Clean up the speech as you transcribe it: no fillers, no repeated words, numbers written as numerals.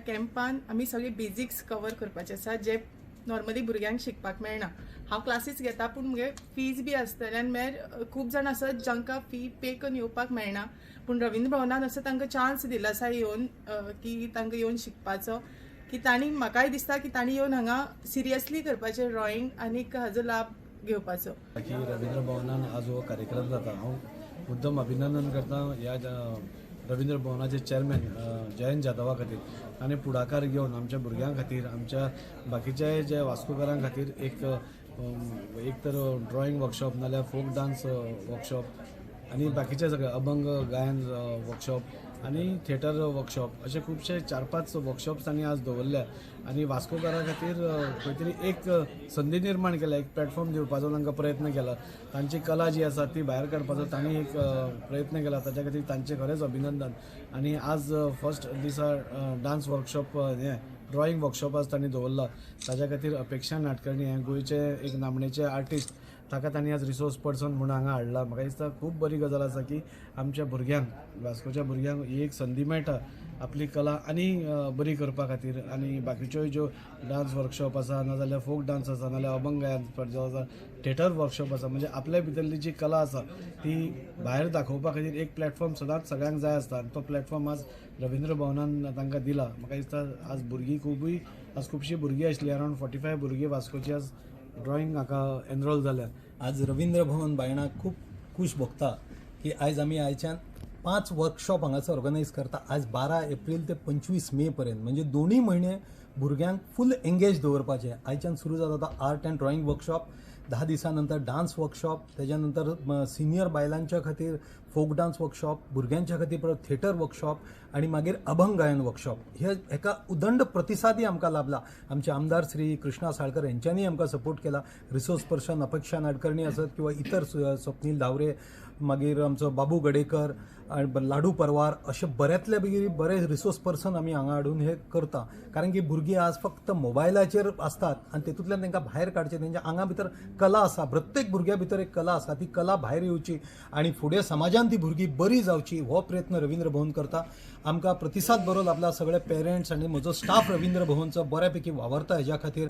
कॅम्पान आमी सगळे basics cover करपाचे आसा, जे नॉर्मली भुरग्यांक शिकपाक मेळना. हांव क्लासीस घेता, पूण मुगे फीज बी आसतले आनी मागीर खूब जाण आसात जांकां फी पे करून येवपाक मेळना. पूण रवींद्र भवनान असो तांकां चान्स दिला आसा येवन की तांकां येवन शिकपाचो, की तांणी, म्हाकाय दिसता की तांणी येवन हांगा सिरियसली करपाचें ड्रॉइंग आनीक हाजो लाभ घेवपाचो. की रवींद्र भवनान आज हो कार्यक्रम जाता, हांव मुद्दम अभिनंदन करता ह्या रवींद्र भवनाचे चेअरमॅन जयंत जाधवा खातीर. ताणें फुडाकार घेवन आमच्या भुरग्यां खातीर, आमच्या बाकीच्याय जे वास्कोकारां खातीर एक तर ड्रॉइंग वर्कशॉप, नाल्यार फोक डान्स वर्कशॉप आनी बाकीचे सगळे अभंग गायन वर्कशॉप आनी थिएटर वर्कशॉप, अशे खुबशे चार पांच वर्कशॉप्स तांणी आज दवरल्या आनी वास्कोकारां खातीर खंय तरी एक संदी निर्माण केल्या, एक प्लॅटफॉर्म दिवपाचो तांकां प्रयत्न केला. तांची कला जी आसा ती भायर काडपाचो तांणी एक प्रयत्न केला. ताच्या खातीर तांचें खरेंच अभिनंदन. आनी आज फर्स्ट दिसा डान्स वर्कशॉप, हें ड्रॉइंग वर्कशॉप आज तांणी दवरला, ताच्या खातीर अपेक्षा नाटकर्णी हें गोंयचे एक नामनेचे आर्टिस्ट, ताका तांणी आज रिसोर्स पर्सन म्हणून हांगा हाडला. म्हाका दिसता खूब बरी गजाल आसा की आमच्या भुरग्यांक, वास्कोच्या भुरग्यांक ही एक संदी मेळटा आपली कला आनी बरी करपा खातीर. आनी बाकीच्योय ज्यो डान्स वर्कशॉप आसा, नाजाल्यार फोक डान्स आसा, नाजाल्यार अभंग गायन स्पर्धा आसा, थिएटर वर्कशॉप आसा, म्हणजे आपल्या भितरली जी कला आसा ती भायर दाखोवपा खातीर एक प्लॅटफॉर्म सदांच सगळ्यांक जाय आसता आनी तो प्लॅटफॉर्म आज रवींद्र भवनान तांकां दिला. म्हाका दिसता आज भुरगीं खुबूय, आज खुबशीं भुरगीं आशिल्लीं, अरावंड 45 भुरगीं वास्कोची आज ड्रॉइंग हाका एनरोल जाल्या. आज रवींद्र भवन बायणा खूब खूश भोगता की आयज आमी आयच्यान पांच वर्कशॉप हांगासर ऑर्गनायज करता. आज 12 एप्रील ते 25 मे पर्यंत, म्हणजे दोनूय म्हयने भुरग्यांक फूल एंगेज दवरपाचें. आयच्यान सुरू जाता आतां आर्ट अँड ड्रॉइंग वर्कशॉप, 10 दिसां नंतर डान्स वर्कशॉप, तेज्या नंतर सिनियर बायलांच्या खातीर फोक डान्स वर्कशॉप, भुरग्यांच्या खातीर परत थिएटर वर्कशॉप आनी मागीर अभंग गायन वर्कशॉप. हे हेका उदंड प्रतिसादय आमकां लाभला. आमचे आमदार श्री कृष्णा साळकर यांच्यांनी आमकां सपोर्ट केला. रिसोर्स पर्सन अपेक्षा नाडकर्णी आसत किंवा इतर स्वप्नील धावरे, मागीर आमचो बाबू गडेकर आनी लाडू परवार, अशे बऱ्यांतले बेगीन बरे रिसोर्स पर्सन आमी हांगा हाडून हे करता. कारण की भुरगीं आज फक्त मोबायलाचेर आसतात आनी तेतूंतल्यान तांकां भायर काडचें. तेंच्या आंगा भितर कला आसा, प्रत्येक भुरग्या भितर एक कला आसा, ती कला भायर येवची आनी फुडें समाजान ती भुरगीं बरी जावची, हो प्रयत्न रवींद्र भवन करता. आमकां प्रतिसाद बरो लाभला. सगळे पेरंट्स आनी म्हजो स्टाफ रवींद्र भवनचो बऱ्यापैकी वावरता हेज्या खातीर.